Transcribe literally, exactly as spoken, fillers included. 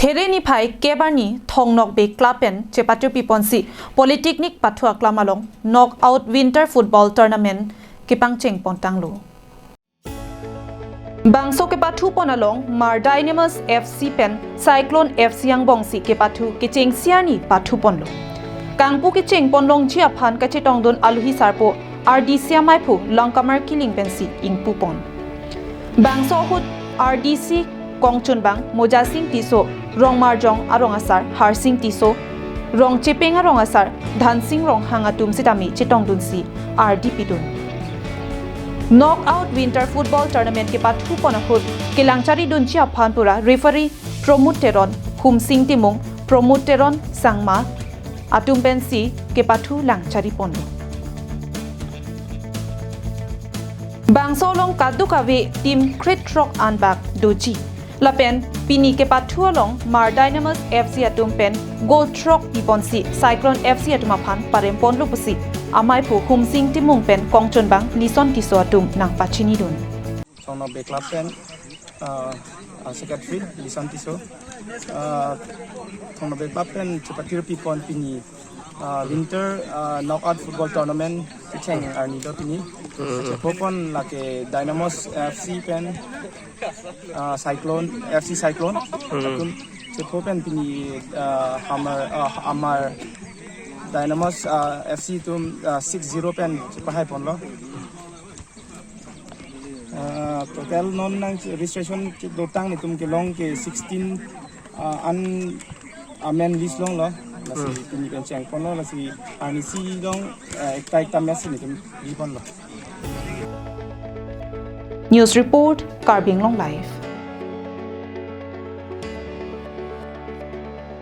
Phere niphai kep arni Thong Nokbe Club pen chepatirpi ponsi Polytechnic pathu aklam along Knockout Winter Football Tournament kepangcheng pontanglo. Bangso kepathu pon along Mar Dynamos F C pen Cyclone F C angbongsi kepathu kechengsi arni pathu ponlo. Kangpu kecheng ponlongji aphan kachetongdun aluhi sarpo R D C amaiphu Longkamar Killing pensi ingpu pon. Bangso ahut R D C kongchunbang Mojasing Tisso, Rongmarjong arong asar Harsing Tisso, Rongchepeng arong asar Dhansing Ronghang atum sitame chetongdunsi ardi pidun. Knockout Winter Football Tournament kepathu pon ahut kelangcharidunji aphan pura referee Pramod Teron, Humsing Timung, Pramod Teron Sangma atum pensi kepathu langchari ponlo. Bangso along kadokave team krethrok anbak doji. Lapen pini kepathu along Mar Dynamos F C atum pen goal throk piponsi Cyclone F C atum aphan parem ponlo pusi amaiphu Humsing Timung pen kongchunbang Lison Tisso atum nangpachinidun. Thong Nokbe Club pen, uh, uh, Secretary Lison Tisso, uh, Thong Nokbe Club pen chepatirpi pon pini, uh, Winter, uh, Knockout Football Tournament kecheng arni do pini. Chepo pon lake Dynamos F C pen, uh, Cyclone, F C Cyclone. Atum chepo pen pini, uh, Hamar, uh, Amar Dynamos, uh, F C atum, uh, six zero pen chepahai ponlo. Uh, total non nang registration kedotang netum kelong ke sixteen, uh, an amen list longlo. Lasi pini pen cheng ponlo, lasi arnisi along, uh, ekta ekta match netum bi ponlo. News report, Karbi Anglong Live.